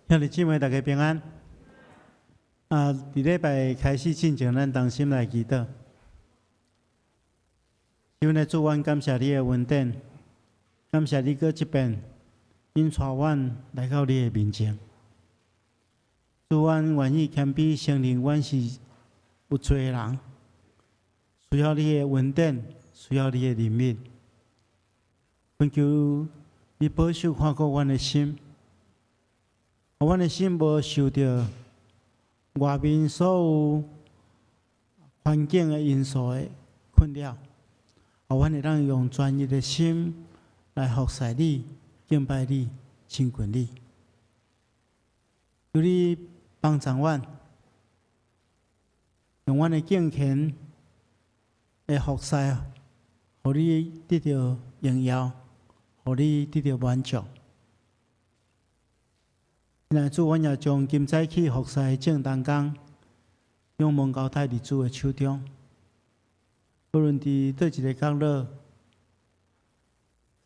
兄弟姊妹，大家平安。啊，佇禮拜開始進前，咱同心來祈禱。親愛的主，阮感謝你的恩典，感謝你閣一遍引帶阮來到你的面前。主，阮願意謙卑承認，阮是有罪的人，需要你的恩典，需要你的憐憫。懇求你保守看顧阮的心，予阮的心無受著外面所有環境的因素的困擾，予阮會當用專一的心來服侍你、敬拜你、親近你。求你幫助阮，用阮的敬虔的服侍，予你得著榮耀，予你得著滿足。親愛的主，阮也將今早起服侍的眾同工，仰望交託佇主的手中。無論佇佗一个角落，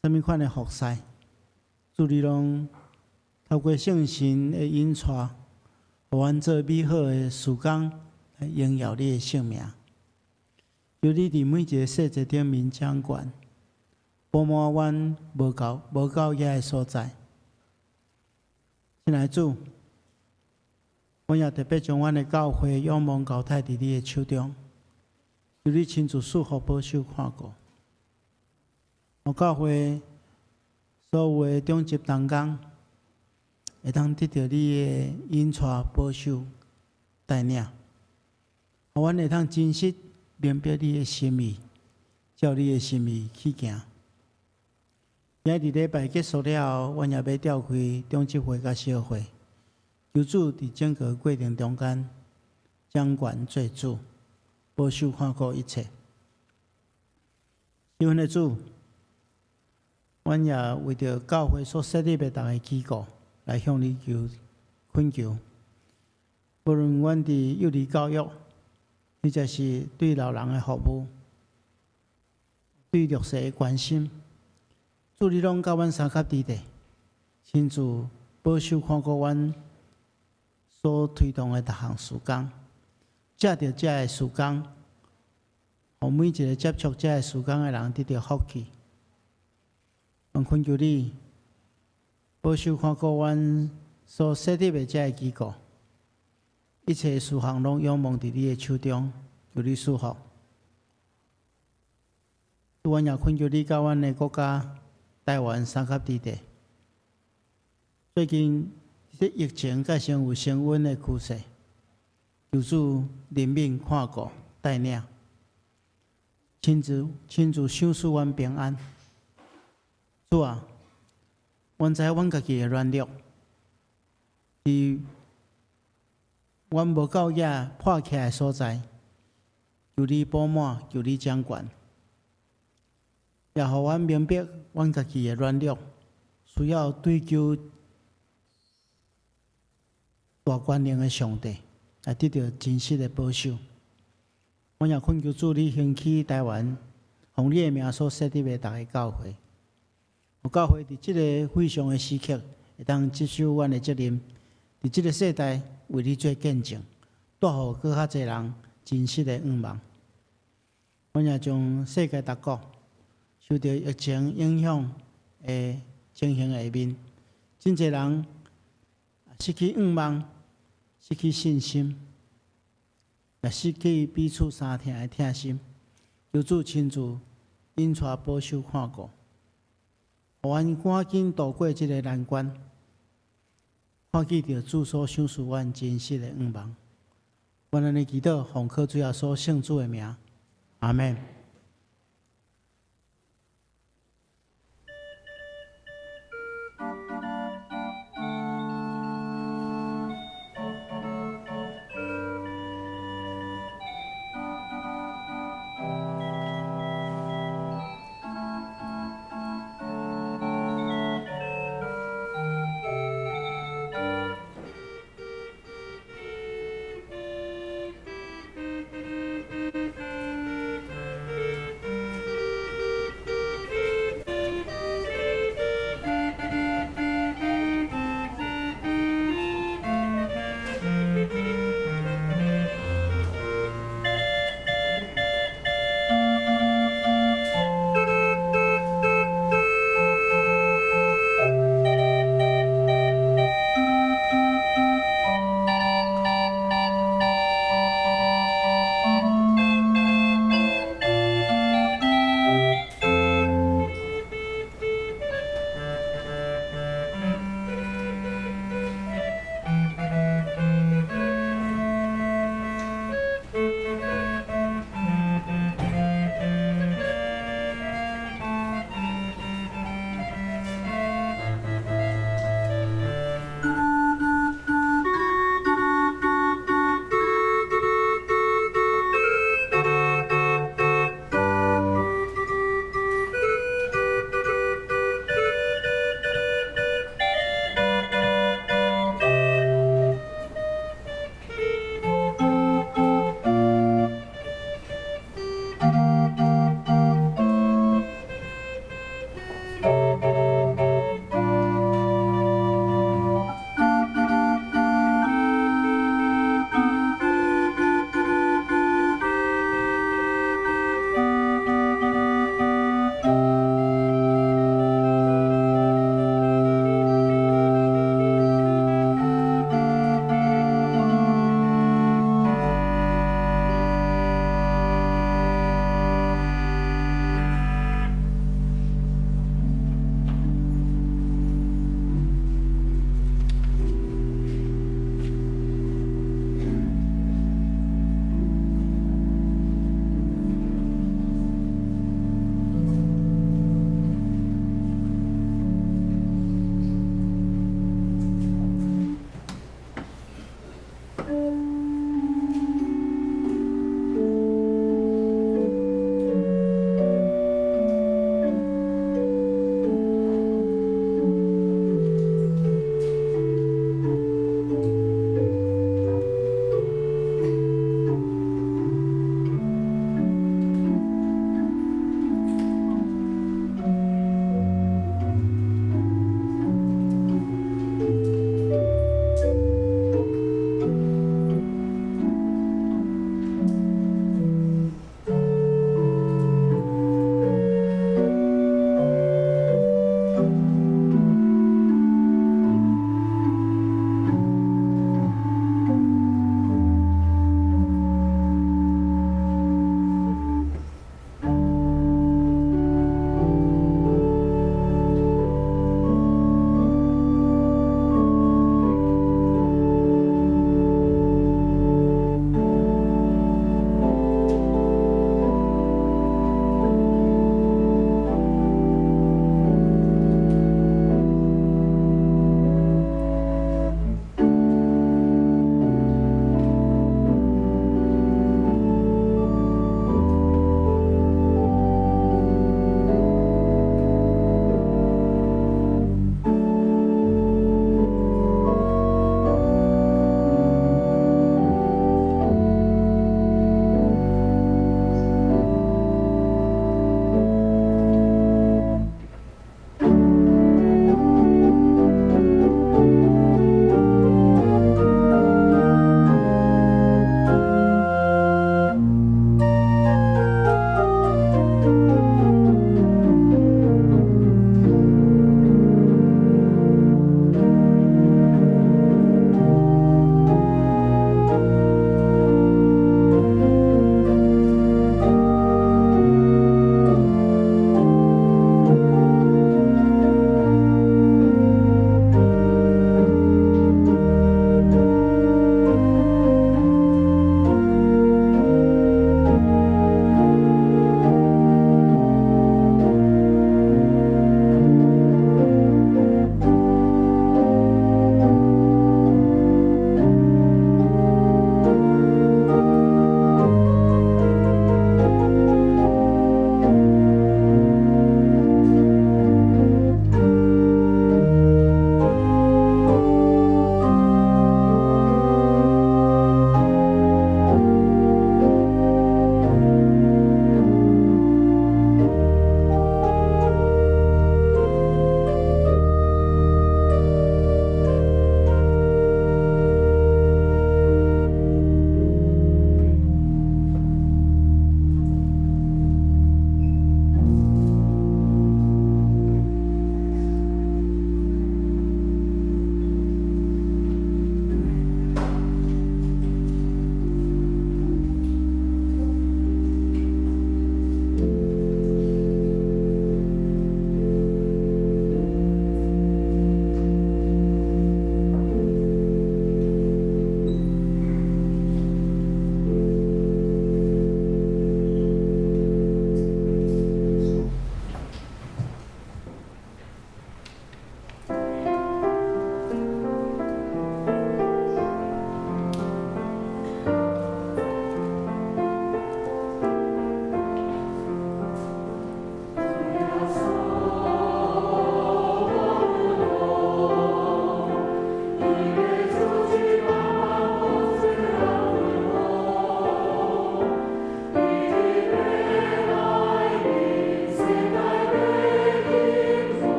啥物款的服侍，主你攏透過聖神的引帶，予阮做美好的事工，來榮耀你的聖名。求你佇每一个細節頂面掌權，補滿阮無夠額的所在。親愛的主，阮也特別將阮的教會仰望交託佇你的手中，求你親自賜福保守看顧。予教會所有的長執同工，會當得著你的引帶保守帶領，予阮會當真實明白你的心意，照你的心意去行。今日禮拜結束了後，阮也欲召開長執會佮小會，求主佇整個過程中間掌權做主，保守看顧一切。親愛的主，阮也為著教會所設立的逐个機構來向你求懇求。無論阮佇幼兒教育，或者是對老人的服務，對弱勢的關心，主你攏佮阮相佮佇咧，親自保守看顧阮所推動的逐項事工，藉著這个事工，予每一个接觸這个事工的人得著福氣。阮懇求你保守看顧阮所設立的這个機構，一切事項攏仰望佇你的手中，求你賜福。主，阮也懇求你佮阮的國家台灣相佮佇咧。最近這疫情閣成有升溫的趨勢，求主憐憫看顧帶領，親自賞賜阮平安。主啊，阮知阮家己的軟弱，佇阮無夠額破起來的所在，求你補滿，求你掌權，也予阮明白阮家己的軟弱，需要對求大權能的上帝來得著真實的保守。阮也懇求主你興起台灣，奉你的名所設立的逐个教會，予教會佇這个非常的時刻，會當接受阮的責任，佇這个世代為你做見證，帶予閣較濟人真實的向望。阮也將世界各國受著疫情影響的情形下面，真濟人失去向望，失去信心，也失去彼此相疼的疼心。求主親自引帶保守看顧，予阮趕緊渡過這个難關，看見著主所賞賜阮真實的向望。阮按呢祈禱，奉靠主耶穌聖子的名，阿們。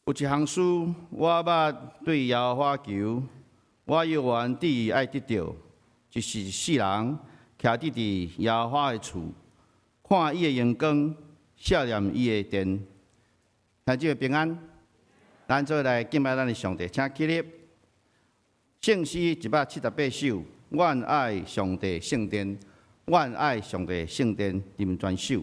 有一項事，我捌對耶和華求，我猶原致意愛得著，就是一世人徛佇耶和華的厝，看伊的榮光，思念伊的殿。兄姊妹平安，咱做伙來敬拜咱的上帝，請起立。聖詩178首，阮愛上帝聖殿，阮愛上帝聖殿，林專首。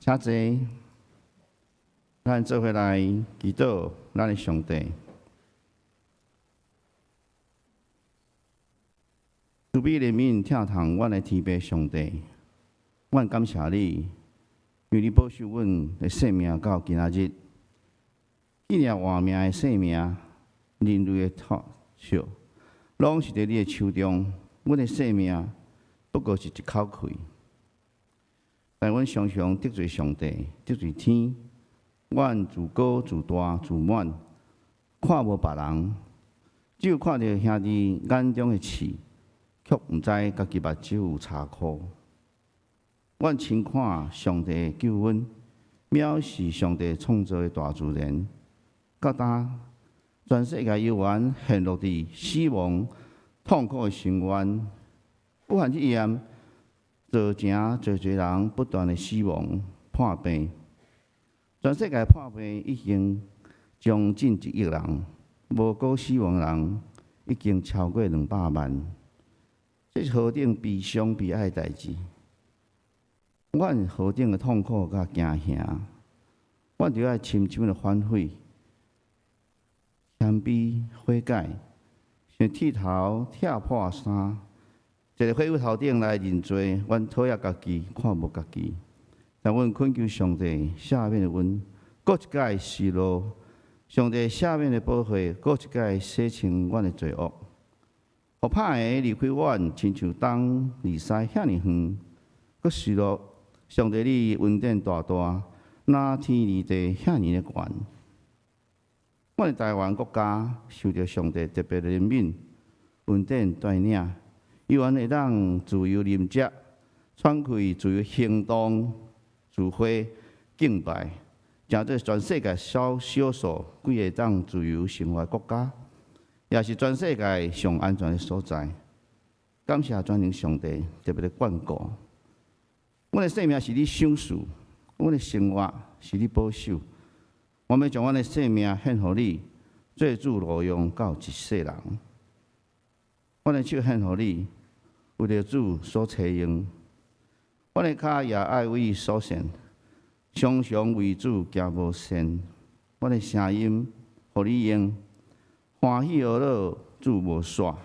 請坐，咱做伙來祈禱，咱的上帝。慈悲憐憫疼痛阮的天父上帝，阮感謝你，因為你保守阮的性命到今仔日，紀念活命的性命，人類的痛笑，攏是佇你的手中。阮的性命不過是一口氣。但阮常常得罪上帝，得罪天，阮自高自大自滿，看無別人，只有看著兄弟眼中的刺，卻毋知家己目睭有柴箍。阮親看上帝的救恩，藐視上帝創造的大自然，到今全世界猶原陷落佇死亡痛苦的深淵，武漢肺炎造成濟濟人不斷的死亡破病，全世界破病已經將近1億人，無辜死亡人已經超過200萬，這是何等悲傷悲哀的代誌！阮何等的痛苦佮驚嚇，阮著愛深深的反悔、謙卑悔改，像剃頭拆破衫。坐佇火爐頭頂來認罪，阮討厭家己，看無家己。但阮懇求上帝赦免阮，閣一擺失落，上帝赦免的寶血，閣一擺洗清阮的罪惡。予歹的離開阮，親像東離西遐爾遠。閣失落，上帝你恩典大大，若天離地遐爾的懸。阮的台灣國家受著上帝特別的憐憫，恩典帶領。予阮會當自由啉食，喘氣，自由行動，聚會敬拜，成做全世界少少數幾个當自由生活的國家，也是全世界上安全的所在。感謝全能上帝特別的眷顧。阮的生命是你賞賜，阮的生活是你保守。我欲將阮的生命獻予你，做主路用到一世人。阮的手獻予你，為著主所采用。阮的跤也愛為所善，常常為主行無善。阮的聲音予你用，歡喜呵樂主無煞。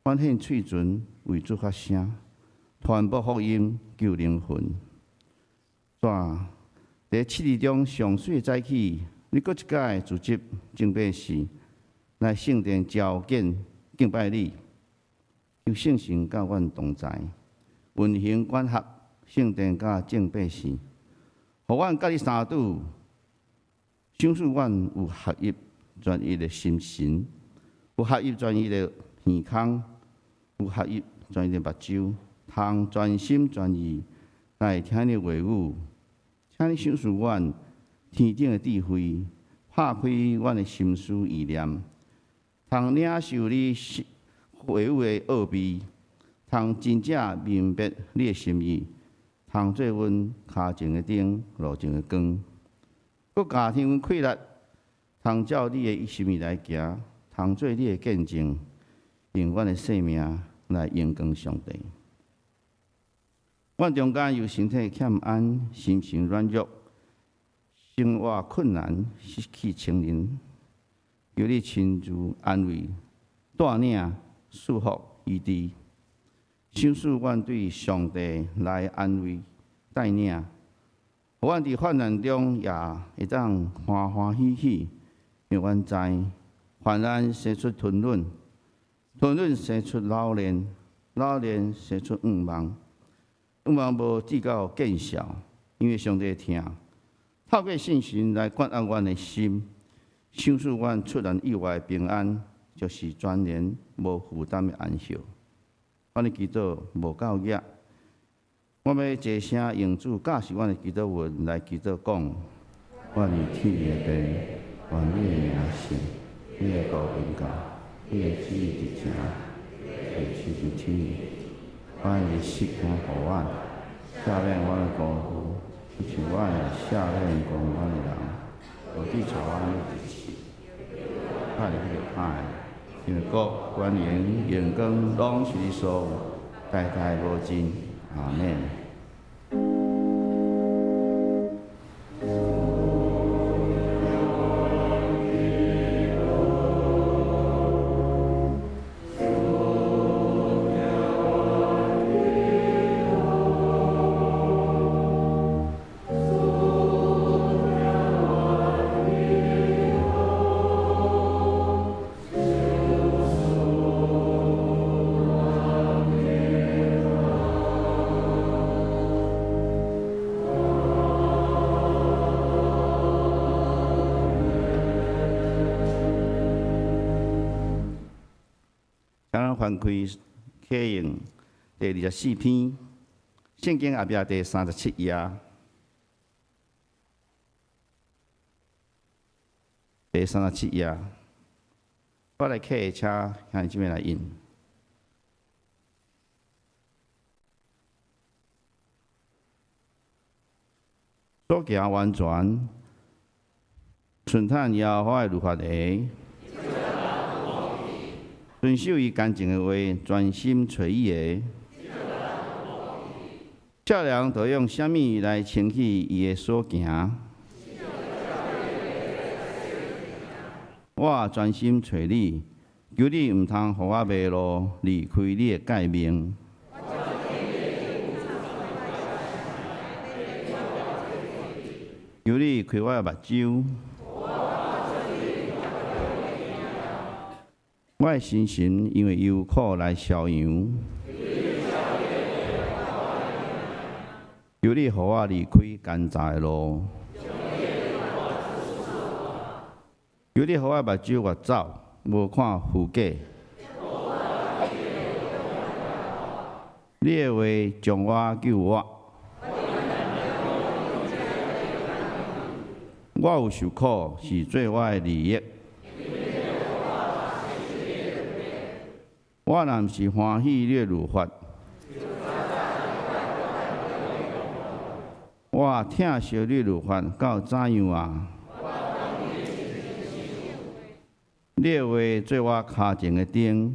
阮獻喙唇為主發聲，傳播福音救靈魂。主啊，佇七日中上媠的早起，你閣一擺組織眾百姓來聖殿朝見敬拜你，求聖神佮阮同在，運行管轄聖殿佮眾百姓，予阮佮你相拄，賞賜阮有合一專一的心神，有合一專一的耳孔，有合一專一的目睭，通專心專意來聽你話語，請你賞賜阮天頂的智慧，拍開阮的心思意念，通領受你話語的奧秘，通真正明白你的心意，通做阮跤前的燈，路前的光。閣加添阮氣力，通照你的心意來行，通做你的見證，用阮的生命來榮光上帝。阮中間有身體欠安、心情軟弱、生活困難、失去親人，求你親自安慰、帶領、祝福、醫治，賞賜阮對上帝來安慰、帶領，予阮佇患難中也會當歡歡喜喜，因為阮知患難生出吞忍，吞忍生出老練，老練生出向望，向望無至到見笑，因為上帝疼，透過信心來管轄阮的心，賞賜阮出人意外的平安，就是全然無負擔的安息。阮的祈禱無夠額，我欲齊聲用主教示阮的祈禱文來祈禱講：阮佇天的父，願你的名聖，你的國臨到，你的旨意佇成，親像佇天。阮的食予阮，赦免阮的辜負，親像阮也赦免辜負阮的人，無致予阮入試，脫離彼个歹的，因為國、權榮、榮光，攏是你所有，代代無盡。阿們。請咱翻開啟應第24篇，聖經後壁第37頁，第37頁，我來客請兄弟姊妹來印。所行完全，順趁耶和華的律法的，遵守伊乾淨的話，專心揣伊的。少年著用啥物來清洗伊的所行？我專心揣你，求你毋通予我迷路，離開你的誡命。求你開我的目睭。我的心神因為憂苦來消揚。求你予我離開奸詐的路。求你予我目睭越走，無看虛假。你的話將我救活。我有受苦，是做我的利益。我若毋是歡喜你的律法，我疼惜你的律法到怎樣啊？你的話做我跤前的燈，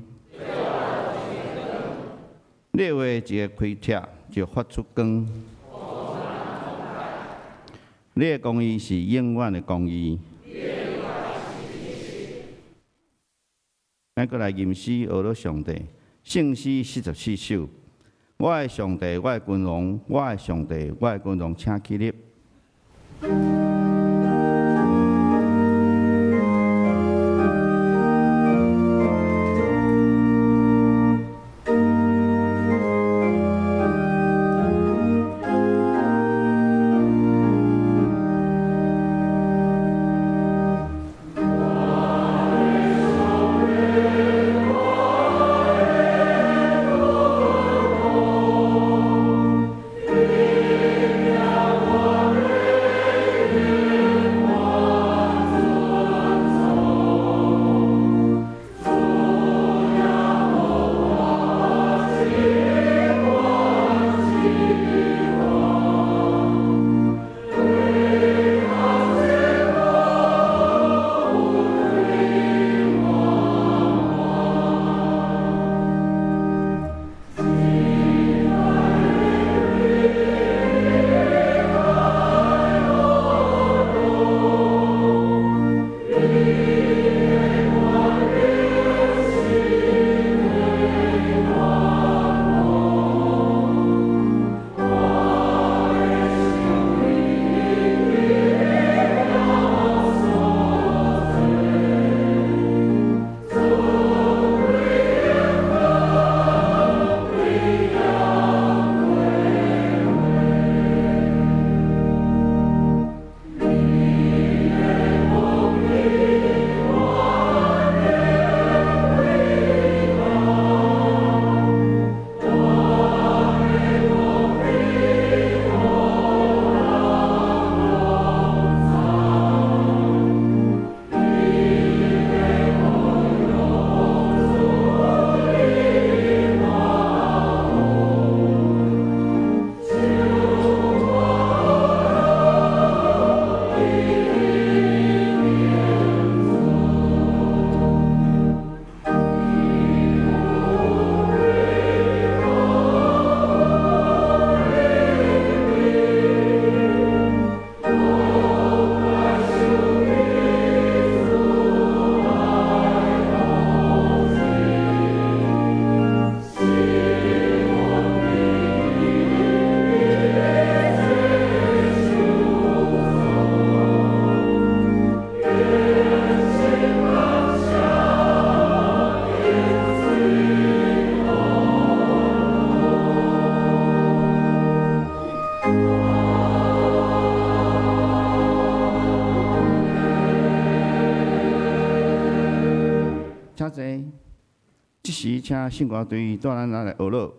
你的話一个開拆就發出光。你的公義是永遠的公義。咱閣來吟詩學了上帝，聖詩44首。我的上帝，我的君王，我的上帝，我的君王，請起立。請坐。這時，請聖歌隊帶咱來學樂。主。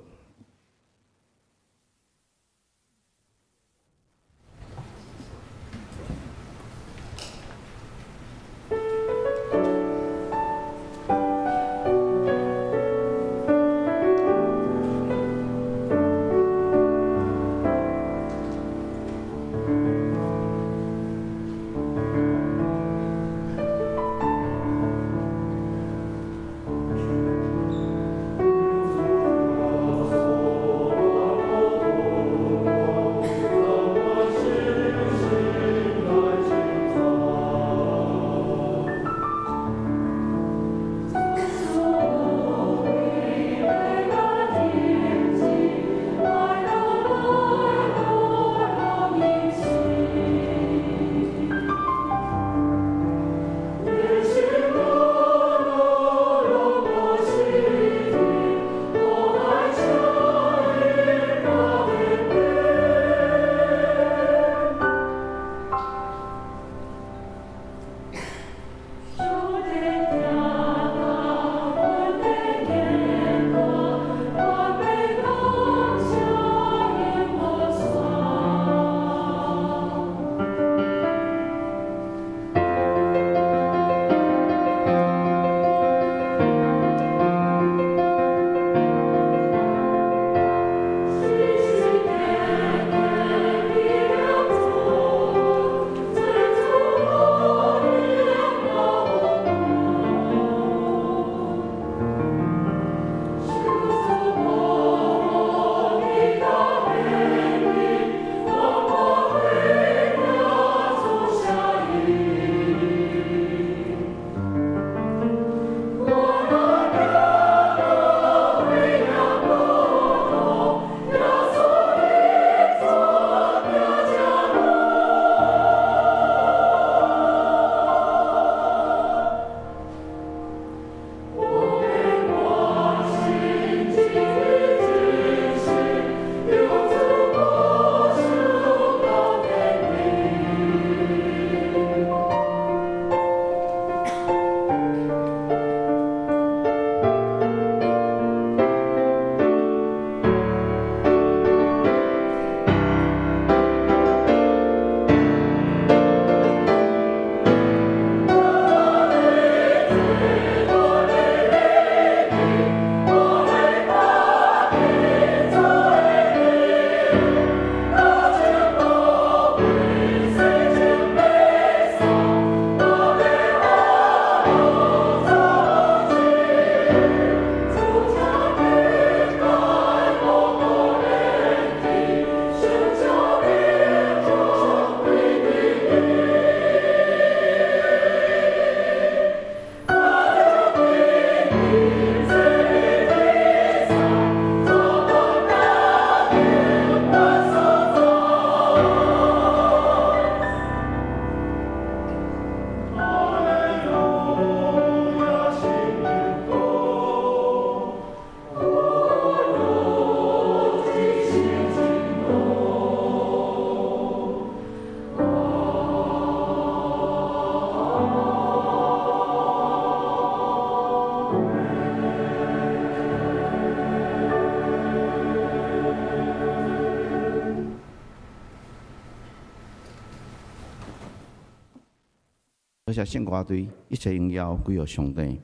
多謝聖歌隊，一切榮耀歸予上帝。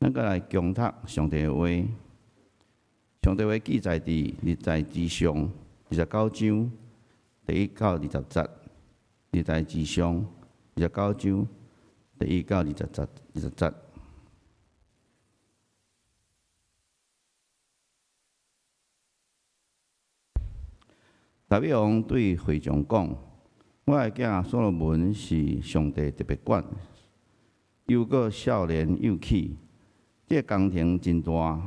咱閣來恭讀上帝的話，上帝話記載佇歷代志上29章1到20節，歷代志上二十九章第一到二十節，二十節。大衛王對會眾講：我的囝所羅門是上帝特別揀，猶閣少年幼齒，這個工程真大，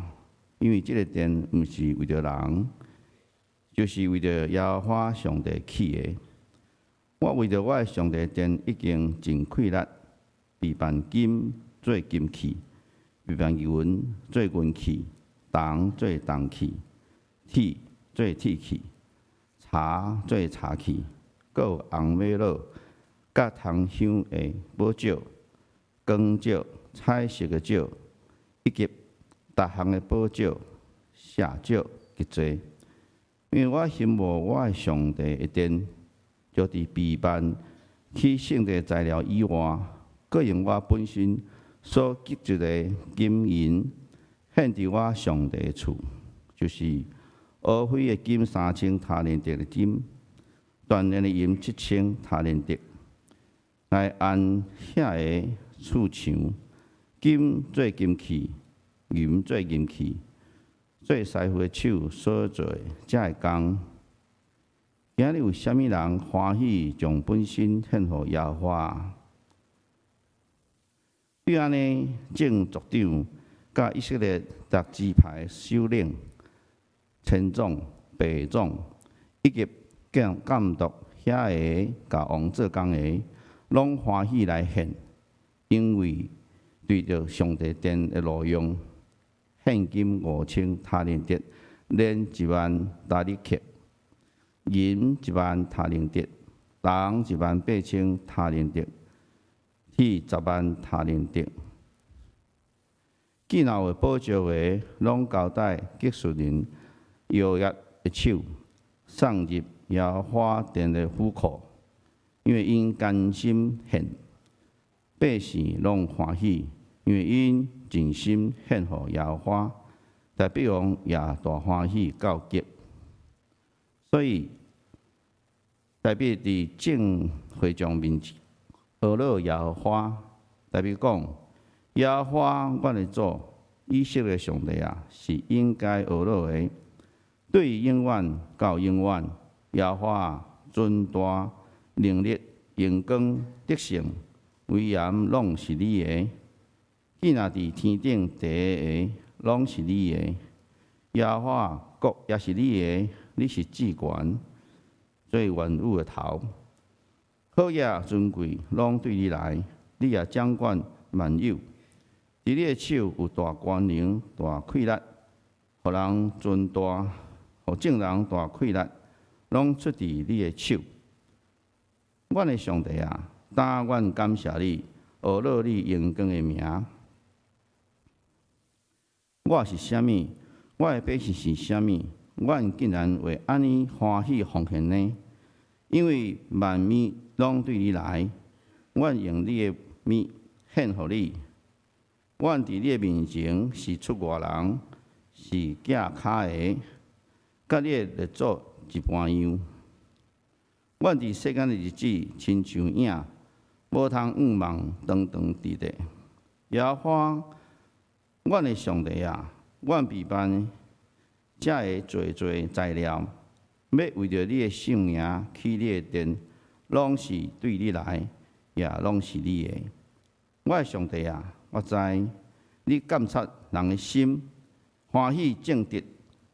因為這個殿毋是為著人，就是為著耶和華上帝起的。我為著我的上帝殿已經盡氣力，備辦金做金器，備辦銀做銀器，銅做銅器，鐵做鐵器，柴做柴器，閣有紅瑪瑙、佮檀香的寶石、光石、彩色的石，以及逐項的寶石、石石極濟。因為我欣慕我的上帝的殿，就佇備辦起聖殿材料以外，閣用我本身所積集的金銀獻佇我上帝的厝，就是俄斐的金3000他連得的金，鍛煉的銀7000他連得，來按遐个厝牆，金做金器，銀做銀器，做師傅的手所做的這个工。今日有啥物人歡喜將本身獻予耶和華？對按呢，眾族長佮以色列逐支派首領、千總、百總，以及監監督遐个共王做工的，攏歡喜來獻，因為對著上帝殿的路用，獻金5000他連得，連1萬他力克，銀1萬他連得，銅1萬8000他連得，鐵10萬他連得。既若有寶石的，攏交代技術人約押的手，送入耶和華殿的府庫，因為𪜶甘心獻，百姓攏歡喜，因為𪜶盡心獻予耶和華，大衛王也大歡喜到極。所以，大衛佇眾會眾面前阿樂耶和華，大衛講：耶和華，阮的祖，以色列上帝啊，是應該阿樂的，對永遠到永遠。耶和華尊大、能力、榮光、得勝、威嚴，攏是你的。既若佇天頂地的，攏是你的。耶和華，國也是你的，你是至懸，做萬有的頭。好業尊貴攏對你來，你也掌管萬有。佇你的手有大權能、大氣力，予人尊大，予眾人大氣力，攏出佇你的手。阮的上帝啊，當阮感謝你，阿樂你榮光的名。我是啥物？我的百姓是啥物？阮竟然會按呢歡喜奉獻呢？因為萬物攏對你來，阮用你的物獻予你。阮佇你的面前是出外人，是寄跤的，佮你的列祖一般樣。阮佇世間的日子，親像影，無通向望長長佇咧。耶和華，阮的上帝啊，阮備辦這个濟濟材料，欲為著你的聖名起你的殿，攏是對你來，也攏是你的。我的上帝啊，我知你監察人的心，歡喜正直。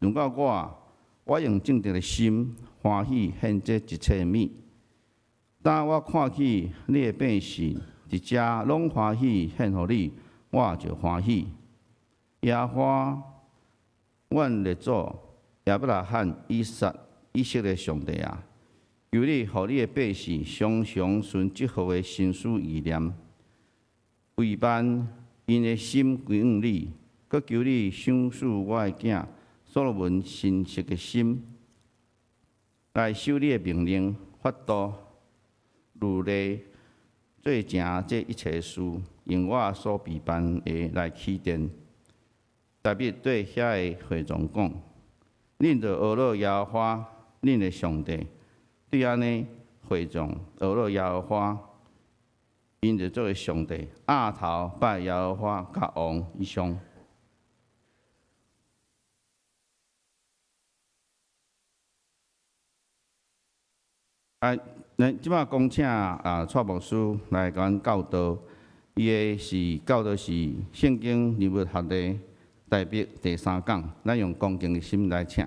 輪到我，我用正直的心歡喜獻這一切物。當我看見你的百姓佇遮攏歡喜獻予你，我就歡喜。耶和華，阮列祖亞伯拉罕、以撒、以色列上帝啊，求你予你的百姓常常存這號的心思意念，備辦𪜶的心歸向你，閣求你賞賜我的囝所羅門誠實的心，來守你的命令、法度、律例，做成這一切事，用我所備辦的來起殿。大衛對遐个會眾講：恁著學樂耶和華，恁的上帝，對按呢會眾學樂耶和華，𪜶就做上帝，額頭拜耶和華佮王以上。啊，咱這擺恭請啊，蔡牧師來共阮教導，伊的是教導是聖經人物學的大衛第三講，咱用恭敬的心來請。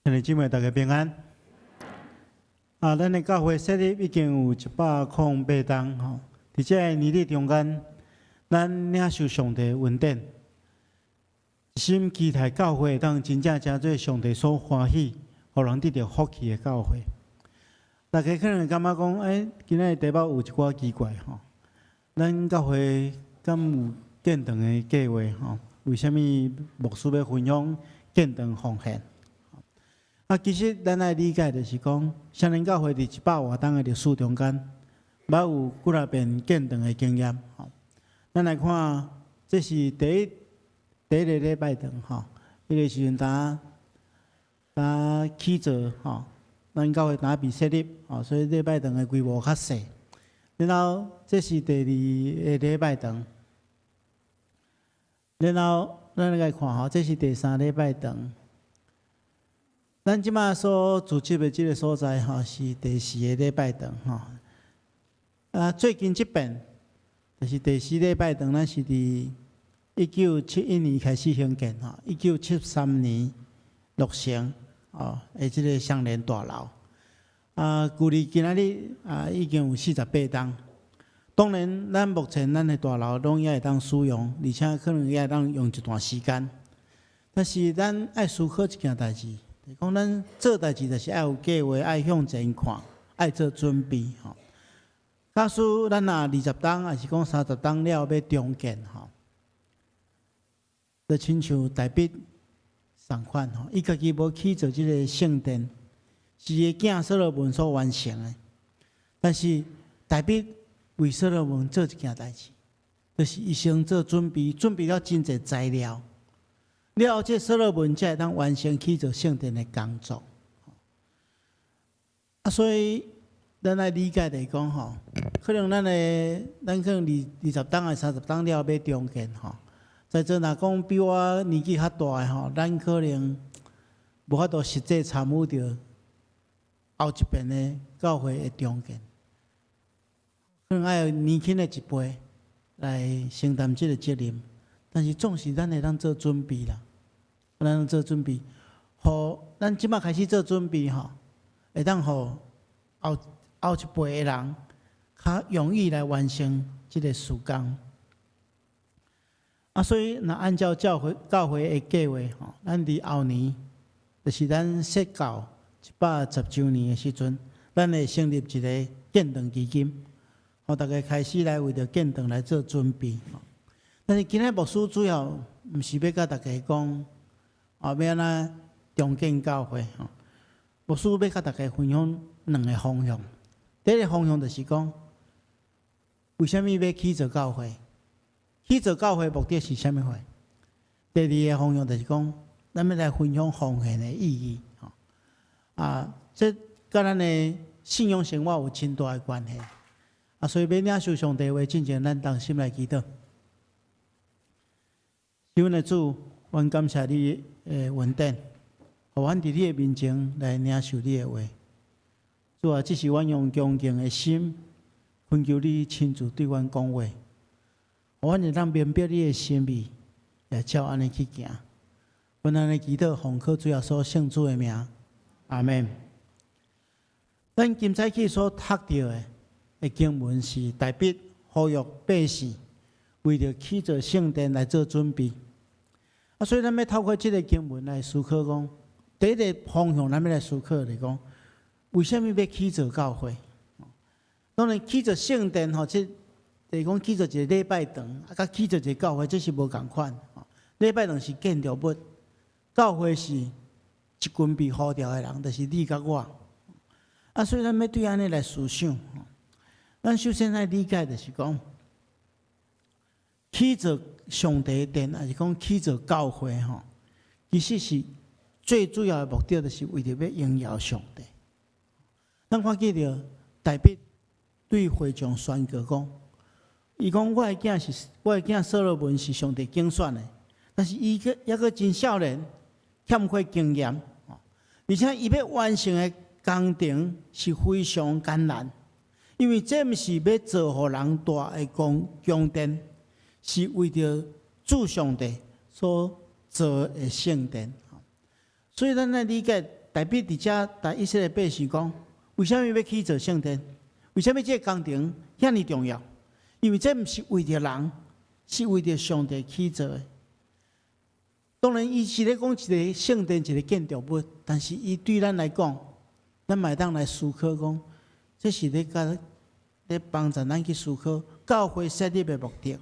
兄弟姊妹，大家平安。啊，咱的教會設立已經有108冬吼，佇這个年日中間，咱領受上帝恩典，一心期待教會會當真正成做上帝所歡喜，予人得著福氣的教會。大家可能會感覺講，欸，今仔日題目有一寡奇怪吼。咱教會敢有建堂的計劃吼？為啥物牧師欲分享建堂奉獻？啊，其實咱愛理解就是講，雙連教會佇一百外冬的歷史中間，捌有幾若遍建堂的經驗。吼，咱來看，這是第一個禮拜堂吼，彼個時陣當當起造吼，咱教會當未設立，吼，所以禮拜堂的規模較細。然後這是第二個禮拜堂，然後咱來看吼，這是第三禮拜堂。咱這馬所聚集的這个所在吼，是第四个禮拜堂吼。啊，最近這遍就是第四禮拜堂，咱是佇1971年開始興建吼，1973年落成哦，的這个雙連大樓。啊，距離今仔日啊，已經有48冬。當然，咱目前咱的大樓攏猶會當使用，而且可能猶會當用一段時間。但是，咱愛思考一件代誌。就講咱做代誌，就是愛有計劃，愛向前看，愛做準備吼。假使咱若20冬，抑是講30冬了欲重建吼，就親像大衛仝款吼，伊家己無起造這个聖殿，是伊的囝所羅門所完成的。但是大衛為所羅門做一件代誌，就是伊先做準備，準備了真濟材料。了後，這所羅門才會當完成起造聖殿的工作。啊，所以咱愛理解來講吼，可能咱的咱可能二十冬抑30冬了欲重建吼。在座若講比我年紀較大的吼，咱可能無法度實際參與著後一遍的教會的重建，可能愛年輕的一輩來承擔這个責任。但是總是咱會當做準備啦，咱做準備，予咱這馬開始做準備吼，會當予後後一輩的人較容易來完成這个事工。啊，所以若按照教會的計劃吼，咱佇後年，就是咱設教110週年的時陣，咱會成立一个建堂基金，予大家開始來為著建堂來做準備。但是今仔牧師主要毋是欲共大家講，啊，欲按怎重建教會吼。牧師欲共大家分享兩个方向。第一个方向就是講，為啥物欲起造教會？起造教會目的是啥物貨？第二个方向就是講，咱欲來分享奉獻的意義。吼，啊，這佮咱的信仰生活有真大的關係。啊，所以欲領受上帝話進前，咱同心來祈禱。是阮的主，阮感謝你的恩典，予阮佇你的面前來領受你的話。主啊，這是阮用恭敬的心，懇求你親自對阮講話，予阮會當明白你的心意，也照按呢去行。阮按呢祈禱，奉靠主耶穌聖子的名，阿們。咱今早起所讀著的經文是大衛呼籲百姓為著起造聖殿來做準備。啊，所以咱欲透過這个經文來思考講，第一个方向，咱欲來思考就是講，為啥物欲起造教會？當然，起造聖殿吼，這就是講起造一个禮拜堂，啊，佮起造一个教會，這是無仝款。禮拜堂是建築物，教會是一一群被呼召的人，就是你佮我。啊，所以咱欲對按呢來思想。咱首先愛理解就是講，起造上帝的殿，抑是講起造教會吼，其實是最主要的目的，就是為著欲榮耀上帝。咱看見著大衛對會眾宣告講，伊講我的囝所羅門是上帝揀選的，但是伊閣猶閣真少年，欠缺經驗，而且伊欲完成的工程是非常艱難，因為這毋是欲造予人住的宮殿，是為著主上帝所造的聖殿。所以咱來理解，大衛佇遮共以色列百姓講，為啥物欲起造聖殿？為啥物這个工程遐爾重要？因為這毋是為著人，是為著上帝起造的。當然，伊是咧講一个聖殿，一个建築物，但是伊對咱來講，咱嘛會當來思考講，這是咧共咧幫助咱去思考教會設立的目的。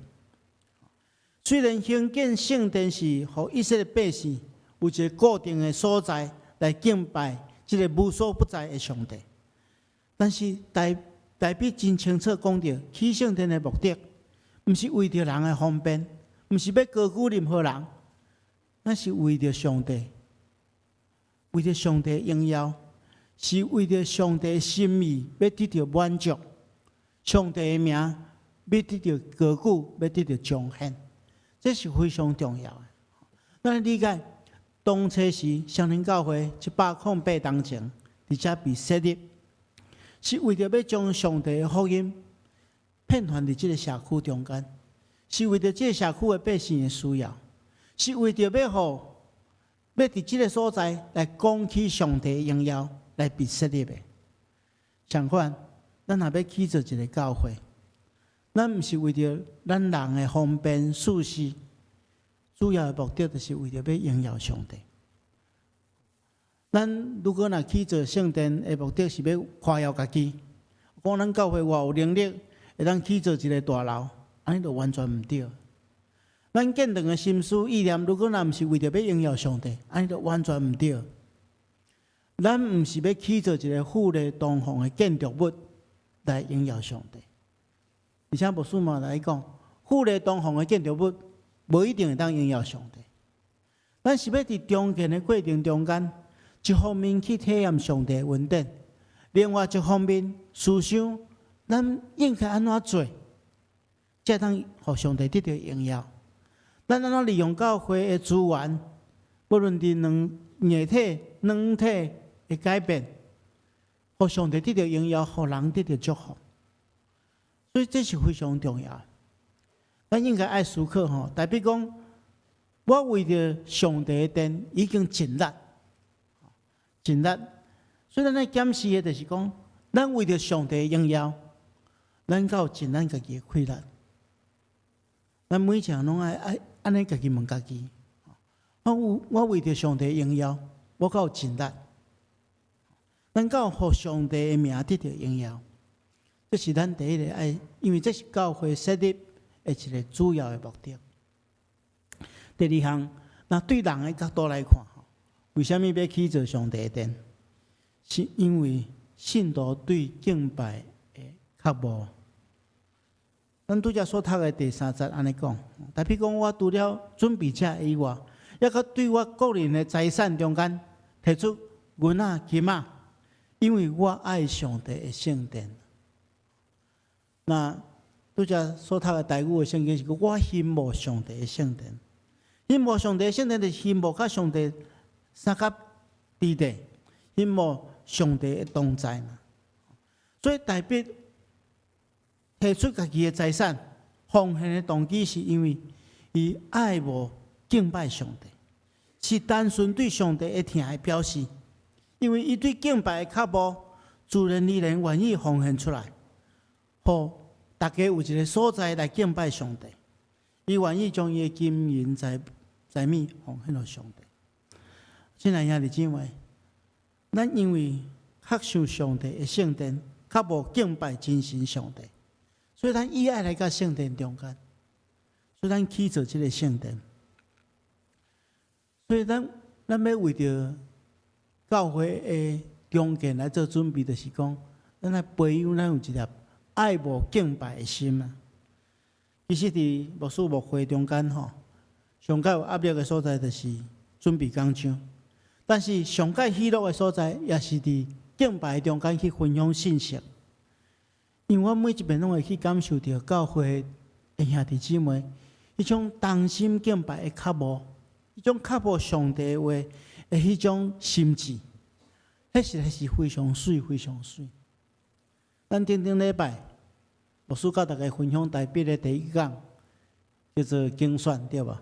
雖然興建聖殿是予以色列百姓有一个固定的所在來敬拜這个無所不在的上帝，但是大衛真清楚講著，起聖殿的目的，毋是為著人的方便，毋是欲高舉任何人，咱是為著上帝，為著上帝榮耀，是為著上帝心意欲得著滿足，上帝的名欲得著高舉，欲得著彰顯，這是非常重要的。咱理解，當初時雙連教會108冬前，佇遮被設立，是為著欲將上帝的福音遍傳佇這个社區中間，是為著這个社區的百姓的需要，是為著欲予欲佇這个所在來講起上帝的榮耀來被設立的。相反，咱若欲起造一个教會，咱毋是為著咱人的方便舒適，主要的目的就是為著欲榮耀上帝。咱如果若起造聖殿的目的是欲誇耀家己，講咱教會偌有能力，會當起造一个大樓，按呢就完全毋對。咱建堂的心思意念，如果若毋是為著欲榮耀上帝，按呢就完全毋對。咱毋是欲起造一个富麗堂皇的建築物來榮耀上帝，而且牧師嘛來講，富麗堂皇的建築物無一定會當榮耀上帝。咱是欲佇重建的過程中間，一方面去體驗上帝的恩典，另外一方面思想咱應該按怎做，才當予上帝得著榮耀。咱按怎利用教會的資源，無論佇硬體、軟體的改變，予上帝得著榮耀，予人得著祝福。所以這是非常重要。咱應該愛思考吼，代表講，我為著上帝的殿已經盡力，盡力。所以咱愛檢視的，就是講，咱為著上帝的榮耀，咱敢有盡咱家己的氣力。咱每一項攏愛愛按呢家己問家己：我為著上帝的榮耀，我敢有盡力？咱敢有予上帝的名得著榮耀？這是咱第一个愛，因為這是教會設立的一个主要的目的。第二項，那對人的角度來看，為啥物欲起造上帝的殿？是因為信徒對敬拜的渴慕。咱拄才所讀的第三節按呢講，大衛講我除了準備這以外，猶閣對我個人的財產中間提出銀仔金仔，因為我愛上帝的聖殿。那拄才所讀的台語的聖經是講，我欣慕上帝的聖殿，欣慕上帝的聖殿就是欣慕佮上帝相佮佇咧，欣慕上帝的同在嘛。所以大衛提出家己的財產奉獻的動機，是因為伊愛慕敬拜上帝，是單純對上帝的疼的表示。因為伊對敬拜的渴慕，自然而然願意奉獻出來，予大家有一个所在來敬拜上帝。伊願意將伊的金銀財物奉獻予上帝。親愛兄弟姊妹，咱因為較想上帝的聖殿，較無敬拜真神上帝，所以咱伊愛來到聖殿中間，所以咱起造這个聖殿。所以咱欲為著教會的重建來做準備，就是講，咱愛培養咱有一粒愛慕敬拜的心啊。其實佇牧師牧會中間吼，上較有壓力的所在就是準備講章，但是上較喜樂的所在，也是佇敬拜中間去分享信息。因為我每一遍攏會去感受著教會的兄弟姊妹，彼種同心敬拜的渴慕，彼種渴慕上帝話的彼種心志，彼實在是非常媠，非常媠。咱頂頂禮拜，牧師佮大家分享大衛的第一講，叫做揀選，對無？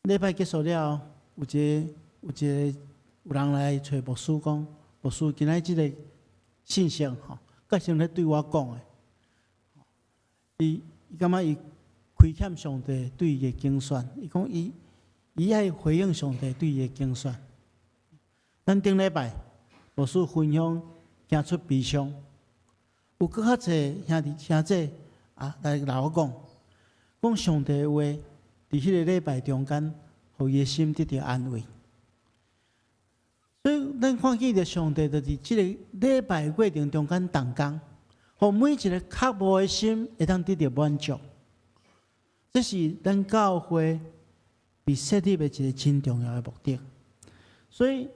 禮拜結束了，有一個有人來揣牧師講，牧師今仔這個信息吼，閣像咧對我講的。伊感覺伊虧欠上帝對伊的揀選，伊講伊愛回應上帝對伊的揀選。咱頂禮拜牧師分享行出悲傷，有閣較濟兄弟兄姊啊來來我講，講上帝的話佇彼个禮拜中間，予伊的心得著安慰。所以咱看見著上帝就佇這個禮拜過程中間動工，予每一個渴慕的心會當得著滿足。這是咱教會被設立的一個真重要的目的。所以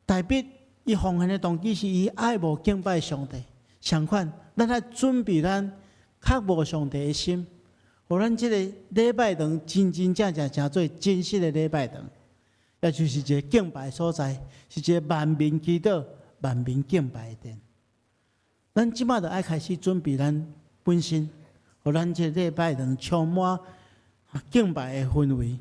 大衛伊奉獻的動機是伊愛慕敬拜上帝。相款，咱愛準備咱渴慕上帝的心，予咱這個禮拜堂真真正正成做真實的禮拜堂，也就是一個敬拜所在，是一個萬民祈禱、萬民敬拜的殿。咱這擺就愛開始準備咱本身，予咱這個禮拜堂充滿敬拜的氛圍，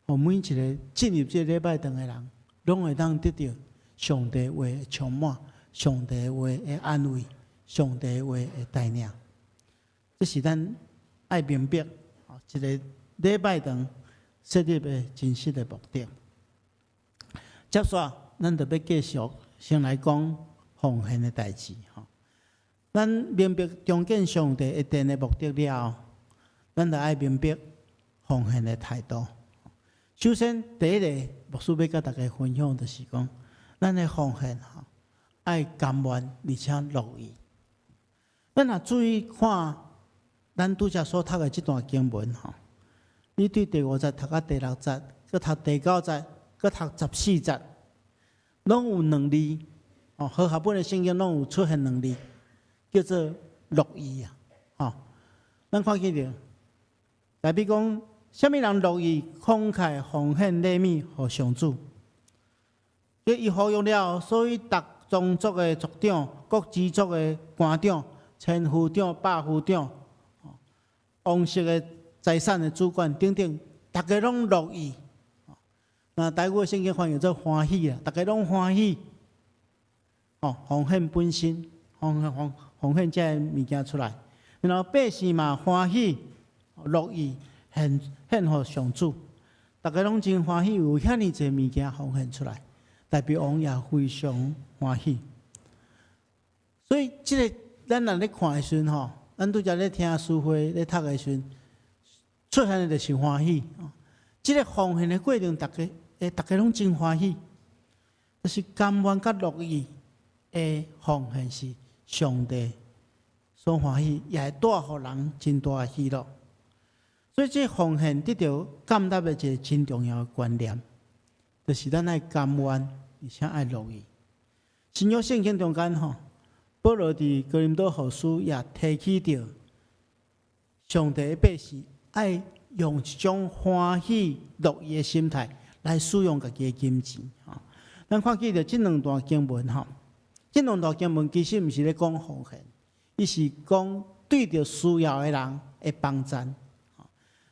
予每一個進入這個禮拜堂的人，攏會當得著上帝話的充滿，上帝話的安慰，上帝話的帶領。這是咱愛明白，一個禮拜堂設立的真實的目的。接續，咱就欲繼續先來講奉獻的代誌。吼，咱明白重建上帝的殿的目的了後，咱就愛明白奉獻的態度。首先，第一个牧師欲佮大家分享，就是講，咱的奉獻吼，愛甘願而且樂意。咱若注意看，咱拄才所讀的這段經文吼，你對第五節讀到第六節，閣讀第九節，閣讀14節，攏有兩字，哦，和合本的聖經攏有出現兩字，叫做樂意啊，吼，咱看見著，大衛講，啥物人樂意慷慨奉獻禮物予上主？伊呼籲了，所以逐宗族的族長、各支族的官長、千夫長、百夫長、王室的財產的主管等等，逐家攏樂意。那台語聖經翻譯做歡喜啊，逐家攏歡喜。哦，奉獻本身，奉獻這个物件出來，然後百姓嘛歡喜樂意獻予上主，逐家攏真歡喜，有遐爾濟物件奉獻出來，大衛王也非常歡喜。所以，這个咱若咧看的時陣吼，咱拄才咧聽詩會咧讀的時陣，出現的就是歡喜。這个奉獻的過程，逐家攏真歡喜，就是甘願佮樂意的奉獻是上帝所歡喜，也會帶予人真大的喜樂。所以，這奉獻得著建立的一个真重要的觀念，就是咱愛甘願，而且愛樂意。新約聖經中間吼，保羅佇哥林多後書也提起著上帝的百姓愛用一種歡喜樂意的心態來使用家己的金錢。吼，咱看見著這兩段經文吼，這兩段經文其實毋是咧講奉獻，伊是講對著需要的人的幫贊。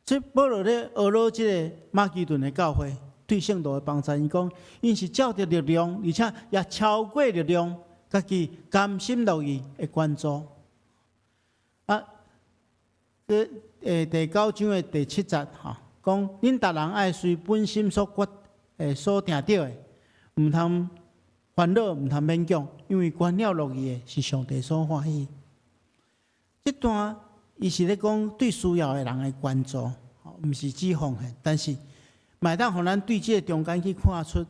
所以保羅咧呵咾這个馬其頓的教會對聖徒的幫贊，伊講𪜶是照著力量，而且也超過力量，家己甘心樂意的捐助。啊，這第九章的第七節吼，講恁逐人愛隨本心所決所定著的，毋通煩惱，毋通勉強，因為捐了樂意的是上帝所歡喜。這段伊是咧講對需要的人的捐助，毋是指奉獻，但是嘛會當予咱對這个中間去看出，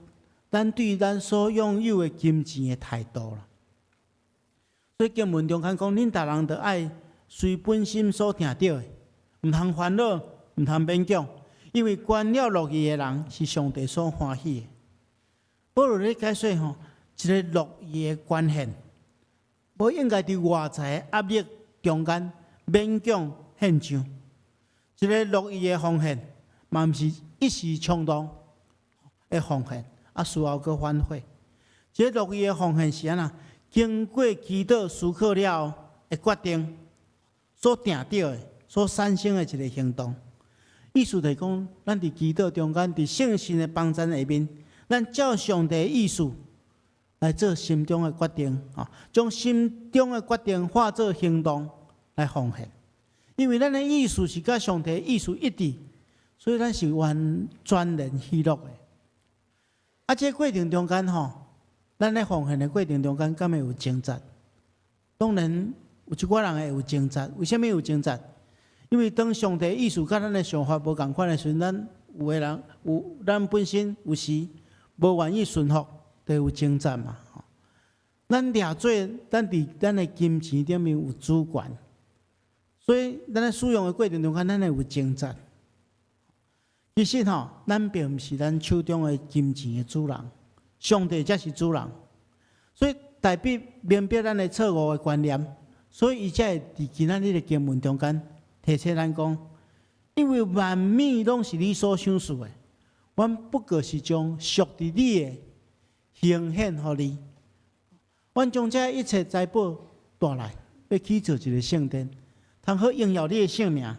咱對咱所擁有的金錢的態度啦。所以經文中間講，恁逐人著愛隨本心所定著的，毋通煩惱，毋通勉強，因為關了樂意的人是上帝所歡喜的。保羅咧解說吼，一个樂意的捐獻，無應該佇外在的壓力中間勉強獻上。一个樂意的奉獻，嘛毋是一時衝動的奉獻，啊，事後閣反悔。這个樂意的奉獻是按怎？經過祈禱思考了後的決定，所定著的、所產生的一个行動。意思就是講，咱佇祈禱中間，佇聖神的幫贊下面，咱照上帝的意思來做心中的決定，啊，將心中的決定化做行動來奉獻。因為咱的意思是佮上帝的意思一致，所以咱是完全然喜樂的。啊，這个過程中間吼，咱咧奉獻的過程中間，敢會有掙扎？當然有一寡人會有掙扎。為啥物有掙扎？因為當上帝意思佮咱的想法無仝款的時陣，咱有的人有咱本身有時無願意順服，就會有掙扎嘛。咱掠做，咱佇咱的金錢頂面有主權，所以咱咧使用的過程中間，咱會有掙扎。其實吼，咱並毋是咱手中的金錢的主人，上帝才是主人。所以大衛明白咱的錯誤的觀念，所以伊才會佇今仔日的經文中間提醒咱講，因為萬物攏是你所賞賜的，阮不過是將屬佇你的呈獻予你。阮將這一切財寶帶來，欲起造一个聖殿，通好榮耀你的聖名。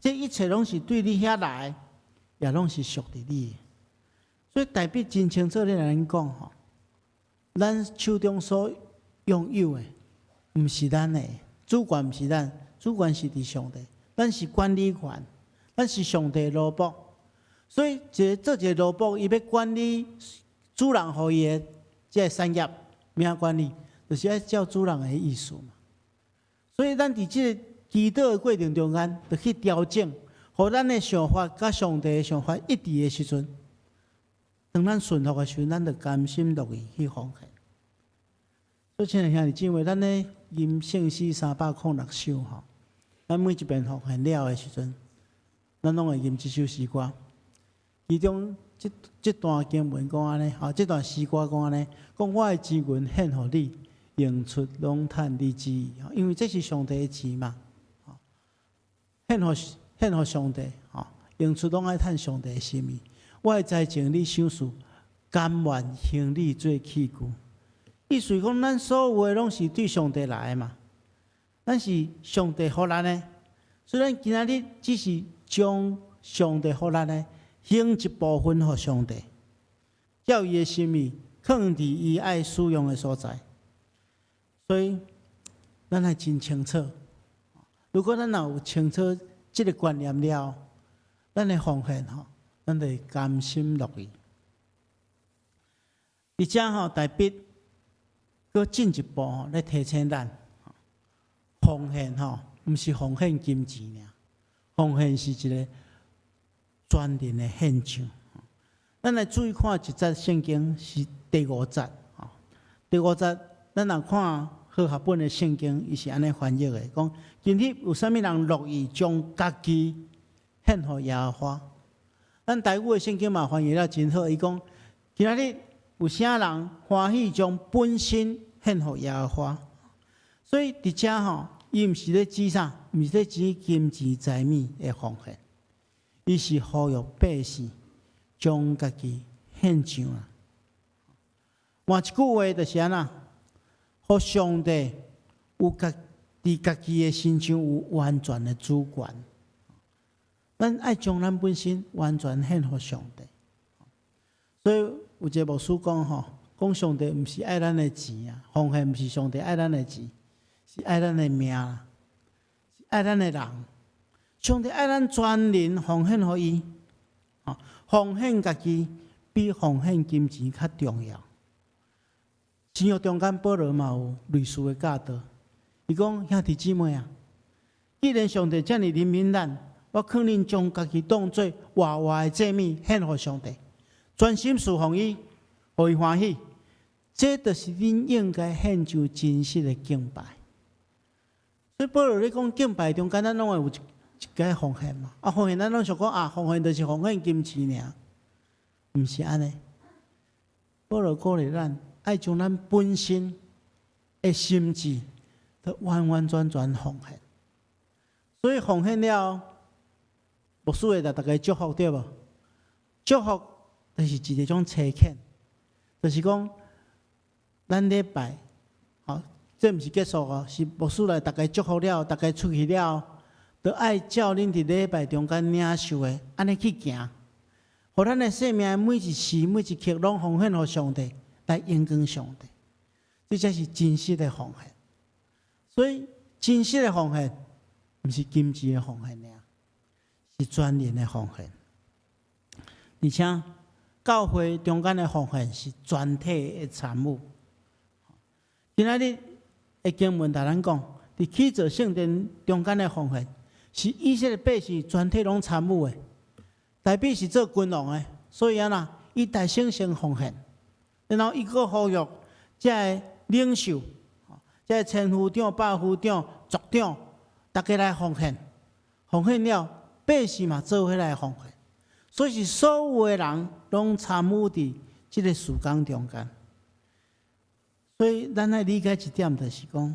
這一切攏是對你遐來，也攏是屬佇你的。所以大衛真清楚咧來講吼，咱手中所擁有的，毋是咱的，主權毋是咱，主權是佇上帝，咱是管理權，咱是上帝的奴僕。所以一个做一个奴僕，伊欲管理主人予伊的這个產業，欲按怎管理，就是愛照主人的意思嘛。所以咱佇這个祈禱的過程中間，著去調整，予咱的想法佮上帝的想法一致的時陣，當咱順服的時陣，咱就甘心樂意去奉獻。所以，親愛兄弟姊妹，咱咧吟聖詩306首吼，咱每一遍奉獻了的時陣，咱攏會吟這首詩歌。其中這這段經文講按呢，吼，這段詩歌講按呢，講我的錢銀獻予你，用出攏趁你旨意，因為這是上帝的錢嘛，獻予獻予上帝，吼，用出攏愛趁上帝的心意。我的財情你賞賜，甘願行你做器具。意思講，咱所有的攏是對上帝來的嘛，咱是上帝予咱的，所以咱今仔日只是將上帝予咱的獻一部分予上帝，照伊的心意，囥佇伊愛使用的所在。所以，咱愛真清楚。如果咱若有清楚這个觀念了，咱的奉獻吼，咱就會甘心樂意。而且吼，大衛閣進一步吼來提醒咱，奉獻吼，毋是奉獻金錢爾，奉獻是一个全人的獻上。咱來注意看一節聖經，是第五節。第五節，咱若看和合本的聖經，伊是按呢翻譯的，講今日有啥物人樂意將家己獻予耶和華？咱台語的聖經嘛翻譯了真好，伊講今仔日有啥人歡喜將本身獻予耶和華？所以佇遮吼，伊毋是咧指啥？毋是咧指金錢財物的奉獻，伊是呼籲百姓將家己獻上啊。換一句話就是按怎？予上帝有家佇家己的身上有完全的主權。咱愛將咱本身完全獻予上帝。所以有一个牧師講吼，講上帝毋是愛咱的錢啊，奉獻毋是上帝愛咱的錢，是愛咱的命，是愛咱的人。上帝愛咱全人奉獻予伊，奉獻家己比奉獻金錢較重要。新約中間保羅嘛有類似的教導，伊講兄弟姊妹啊，既然上帝遮爾憐憫咱，我勸恁將家己當做活活的祭物獻予上帝，專心侍奉伊，予伊歡喜。這就是恁應該獻上真實的敬拜。所以保羅咧講敬拜中間，咱攏會有一個奉獻嘛。啊，奉獻咱攏想講啊，奉獻就是奉獻金錢爾，毋是按呢。保羅鼓勵咱，愛將咱本身的心志，都完完全全奉獻。所以奉獻了，牧師會來逐家祝福對無？祝福就是一個種差遣，就是講咱禮拜，吼，這毋是結束哦，是牧師來逐家祝福了，逐家出去了，都愛照恁佇禮拜中間領受的，按呢去行，予咱的生命每一時每一刻攏奉獻予上帝，來榮光上帝，這才是真實的奉獻。所以真實的奉獻，毋是金錢的奉獻爾，是全人的奉獻。而且教會中間的奉獻是全體的參與。今仔日的經文共咱講，佇起造聖殿中間的奉獻，是以色列百姓全體攏參與的。大衛是做君王的，所以按怎，伊代先先奉獻，然後伊閣呼籲這个領袖，這个千夫長、百夫長、族長，逐家來奉獻，奉獻了，百姓嘛做伙來奉獻，所以是所有的人攏參與佇這个事工中間。所以咱愛理解一點，就是講，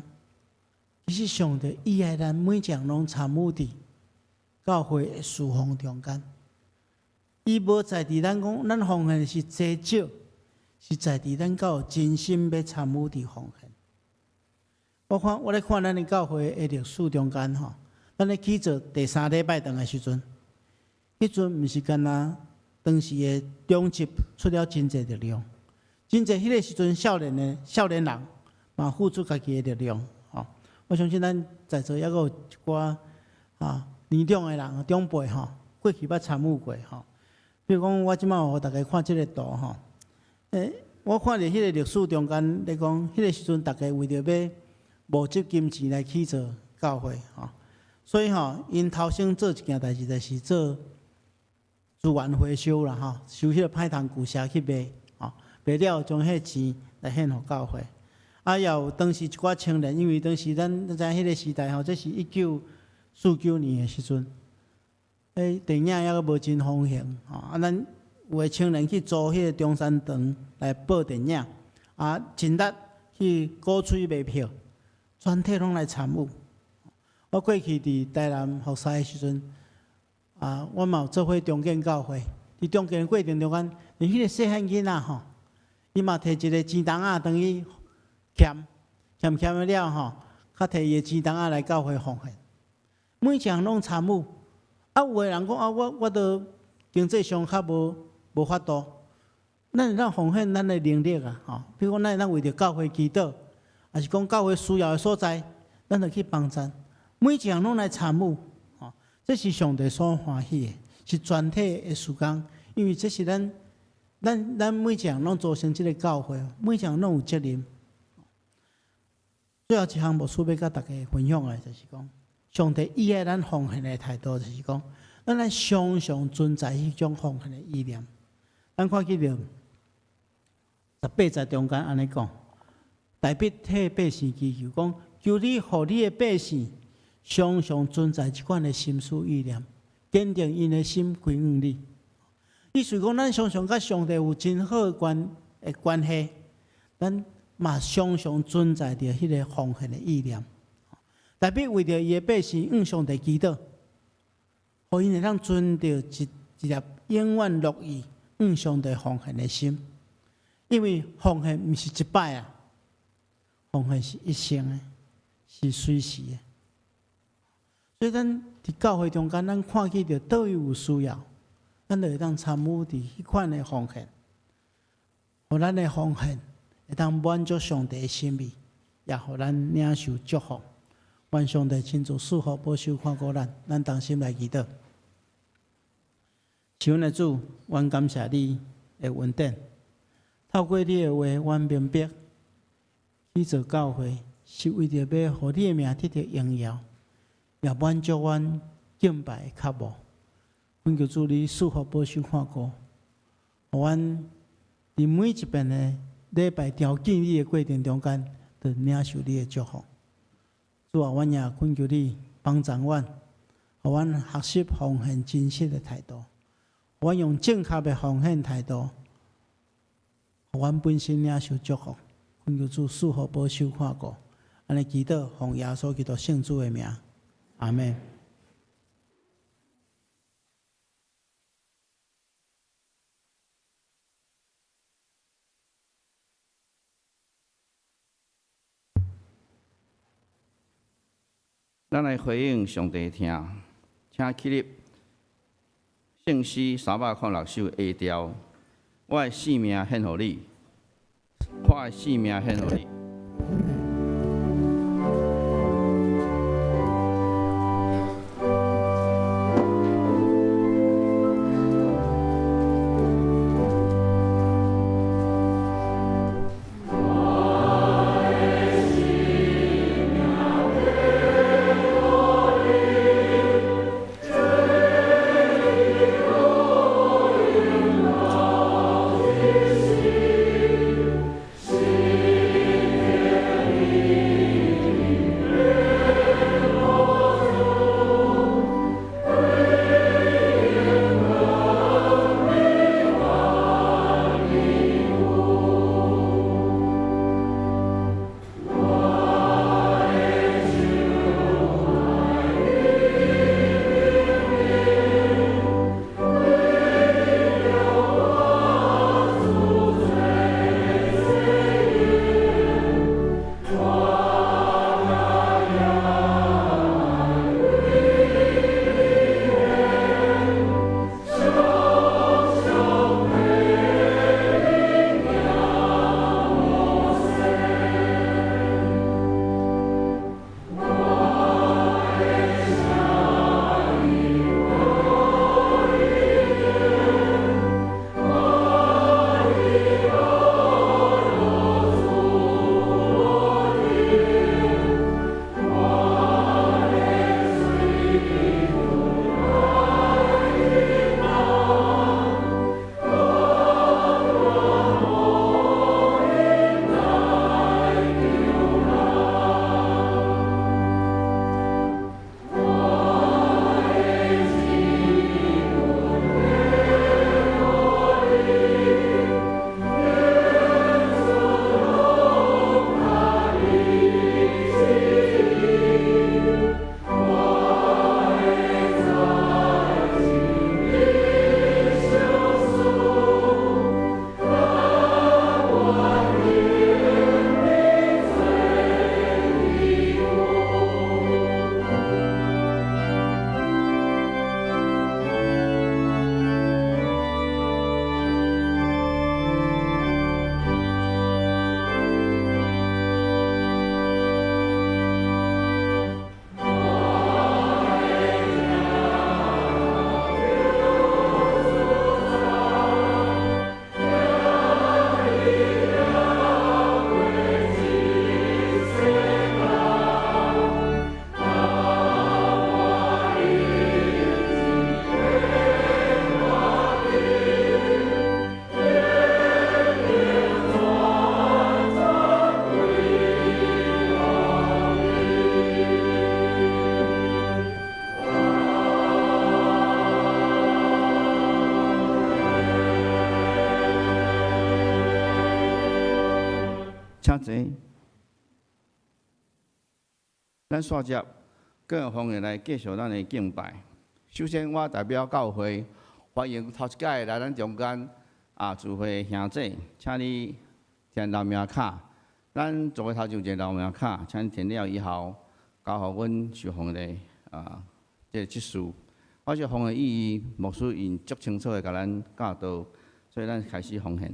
其實上帝伊愛咱每一個人攏參與佇教會的事奉中間。伊無在佇咱講，咱奉獻是濟少，是在佇咱敢有真心欲參與佇奉獻。我看我咧看咱的教會的歷史中間吼，咱咧起做第三禮拜堂的時陣，彼陣毋是干焦當時的長執出了真濟力量，真濟彼个時陣少年的少年人嘛付出家己的力量吼。我相信咱在座猶閣有一寡啊年長的人長輩吼，過去捌參與過吼。比如講，我這擺予逐家看這个圖吼，我看著彼个歷史中間咧講，彼个時陣逐家為著欲募集金錢來起造教會吼，所以吼，𪜶頭先做一件代誌，就是做資源回收啦吼，收彼個歹筒舊車去賣吼，賣了將彼个錢來獻予教會。啊，也有當時一寡青年，因為當時咱知影彼个時代吼，這是1949年的時陣。電影猶閣無真風行，吼啊！咱有的青年去租彼個中山堂來播電影，啊，盡力去鼓吹賣票，全體攏來參與。我過去佇台南服侍的時陣，啊，我嘛有做伙重建教會。佇重建的過程中間，連彼個細漢囡仔吼，伊嘛提一个錢筒仔轉去儉，儉儉了吼，較提伊的錢筒仔來教會奉獻，每一項攏參與。啊，有的人講啊，我都經濟上較無法度，咱會當奉獻咱的能力啊，吼，比如講，咱會當為著教會祈禱，抑是講教會需要的所在，咱就去幫贊。每一項攏來參與，吼，這是上帝所歡喜的，是全體的事工，因為這是咱每一項攏組成這个教會，每一項攏有責任。最後一項牧師欲佮大家分享的，就是講，上帝伊愛咱奉獻的態度，就是講，咱愛常常存在彼種奉獻的意念。咱看見著18節中間按呢講，大衛替百姓祈求講，求你予你的百姓常常存在這款的心思意念，堅定𪜶的心歸向你。意思講，咱常常佮上帝有真好的關係，咱嘛常常存在著彼个奉獻的意念。大衛為著伊的百姓向上帝祈禱，予𪜶會當存著一粒永遠樂意向上帝奉獻的心。因為奉獻毋是一擺啊，奉獻是一生的，是隨時的。所以咱佇教會中間，咱看見著佗位有需要，咱就會當參與佇彼款的奉獻，予咱的奉獻會當滿足上帝的心意，也予咱領受祝福。願上帝親自賜福、保守、看顧咱，咱同心來祈禱。是阮的主，阮感謝你的恩典。透過你的話，阮明白去做教會是為著欲予你的名得著榮耀，也滿足阮敬拜的渴慕。懇求主你賜福、保守、看顧，予阮佇每一遍的禮拜朝見你的過程中間，就領受你的祝福。主啊，阮也懇求你幫助阮，予阮學習奉獻真實的態度，予阮用正確的奉獻態度，予阮本身領受祝福。懇求主賜福保守看顧，按呢祈禱，奉耶穌基督聖主的名，阿們。咱來回應上帝聽，請起立聖詩306首 A 調，我的性命獻予你，我的性命獻予你。請坐。咱煞接各方面來繼續咱的敬拜。首先，我代表教會歡迎頭一擺來咱中間聚會的兄弟，請你填留名卡。咱座位頭前有一个留名卡，請你填了以後，交予阮受奉的這个執事。我這奉的意義，牧師𪜶足清楚的共咱教導，所以咱開始奉獻。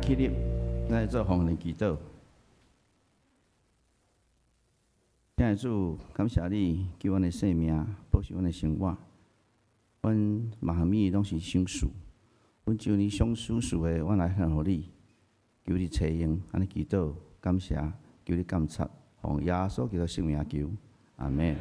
起立，咱來做奉獻祈禱。親愛的主，感謝你救阮的性命，保守阮的生活。阮萬物攏是賞賜，阮只有你賞賜賜的，阮來獻予你，求你垂應，按呢祈禱，感謝，求你鑒察，奉耶穌基督聖名求，阿們。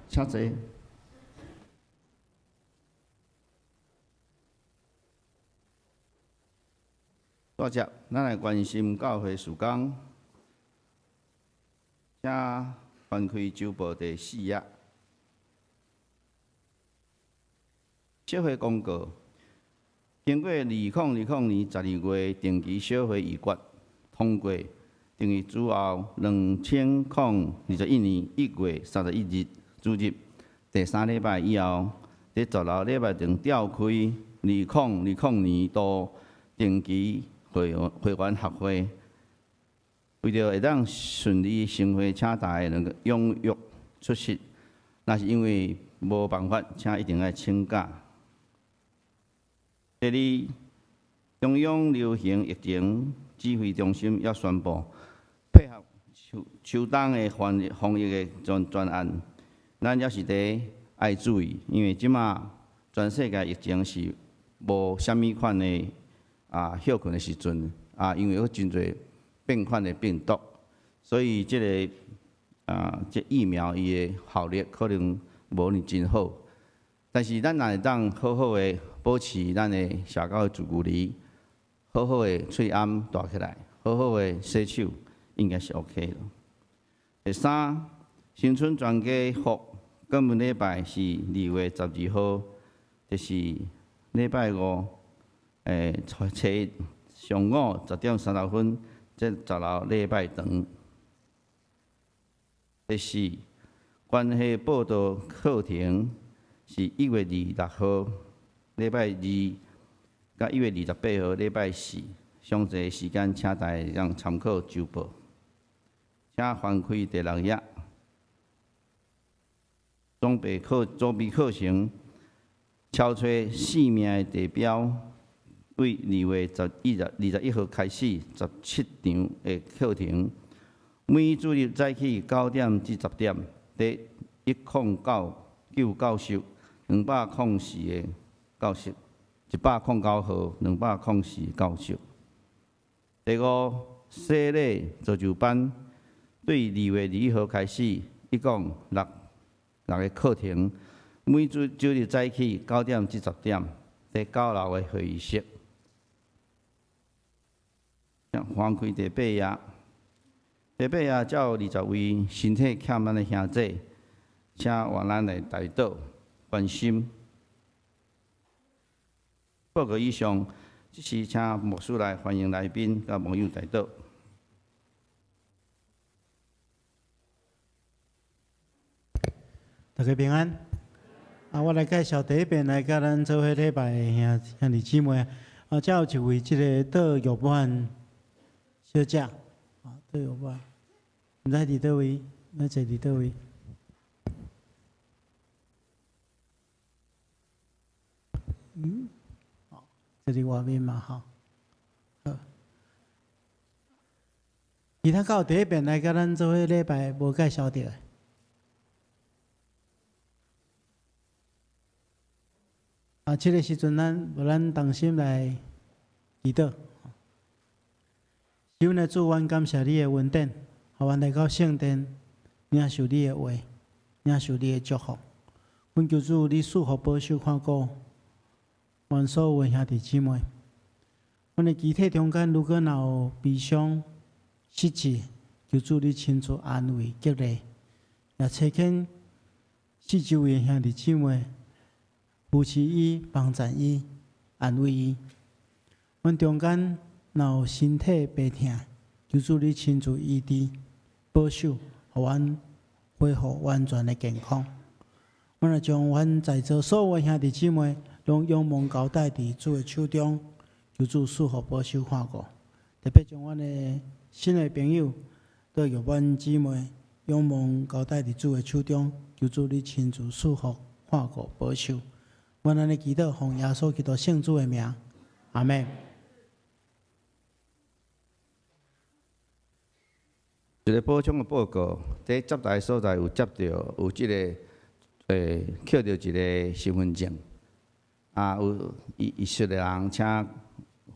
請坐。大家，咱來關心教會事工，請翻開週報第四頁。小會公告，經過2020年12月定期小會議決通過，定於主後2021年1月31日主日第三禮拜以後，佇十樓禮拜堂召開2020年度定期會會員合會，為著會當順利成會，請大家能夠踴躍出席。若是因為無辦法，請一定愛請假。第二，中央流行疫情指揮中心也宣布，配合秋秋冬的防防疫的專專案，咱也是得愛注意，因為這馬全世界疫情是無啥物款的啊歇睏的時陣啊，因為有真濟變款的病毒，所以這个啊這疫苗伊的效力可能無呢真好。但是咱若會當好好的保持咱的社交的距離，好好的喙罨戴起來，好好的洗手，應該是 OK 的。第三，新春全家福，感恩禮拜是2月12號，就是禮拜五，初初一上午10點30分，佇十樓禮拜堂。第四，關係報道課程是1月26號禮拜二，佮1月28號禮拜四，詳細時間請大家通參考週報。請翻開第六頁，裝備課裝備課程，超出生命的地標，對2月11日21號開始17場的課程，每主日早起9點至10點，佇109九教室204个教室，109號204教室。第五，洗禮造就班，對2月21號開始，一共六六个課程，每周周日早起9點至10點，佇九樓的會議室。翻開第八頁，第八頁才有20位身體欠咱的兄弟，請換咱來代禱關心。報告以上，這時請牧師來歡迎來賓佮網友代禱。大家平安。啊，我來介紹第一遍來佮咱做伙禮拜的兄兄弟姊妹。啊，遮有一位這个杜玉婉小姐，啊，杜玉婉，毋知佇佗位，咱坐佇佗位？嗯，哦，這佇外面嘛，吼。好。其他敢有第一遍來佮咱做伙禮拜無介紹著的？啊，這个時陣咱無咱同心來祈禱。是阮的主，阮感謝你的恩典，予阮來到聖殿，領受你的話，領受你的祝福。阮求主，你賜福保守看顧，阮所有兄弟姊妹，阮的肢體中間，如果若有悲傷、失志，求主你親自安慰、激勵，也差遣四周圍的兄弟姊妹扶持伊、幫贊伊、安慰伊。阮中間若有身體病痛，求主你親自醫治、保守，予阮恢復完全的健康。阮也將阮在座所有兄弟姊妹，攏仰望交代佇主的手中，求主賜福保守看顧。特別將阮的新的朋友，對著阮姊妹仰望交代佇主的手中，求主你親自賜福看顧保守。阮按呢祈禱，奉耶穌基督聖子的名，阿們。一個補充的報告，佇接待所在有接著有這个，抾著一个身份證，啊，有伊伊識的人，請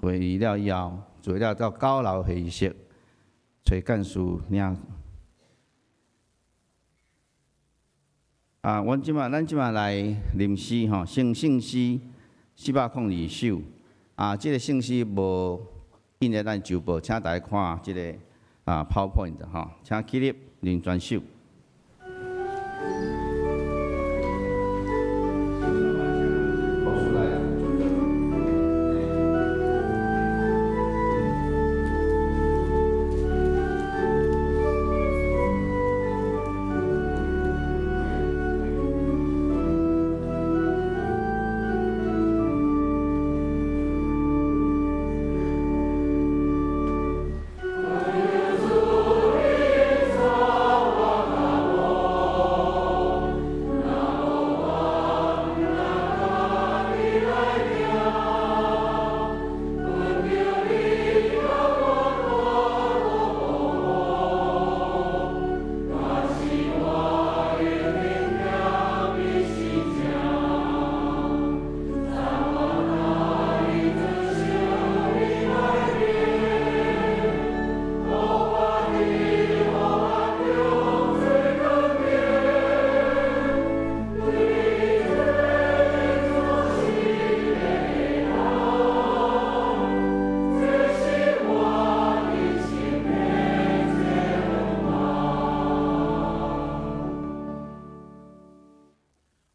會議了以後，做了到九樓會議室，揣幹事領。啊，阮這馬咱這馬來吟詩吼，聖聖詩402首。啊，這个聖詩無印佇咱週報，請大家看這个PowerPoint 吼，請起立認全首。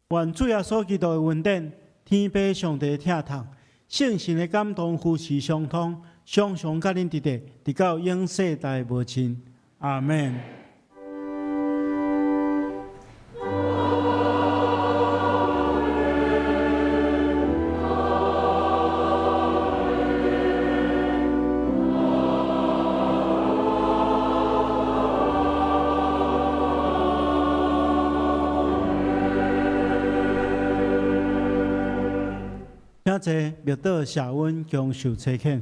願主耶穌基督的恩典、天父上帝的疼痛、聖神的感動、扶持相通，常常佮恁佇咧，直到永世代無盡。阿們。請坐，默禱謝恩，共受差遣。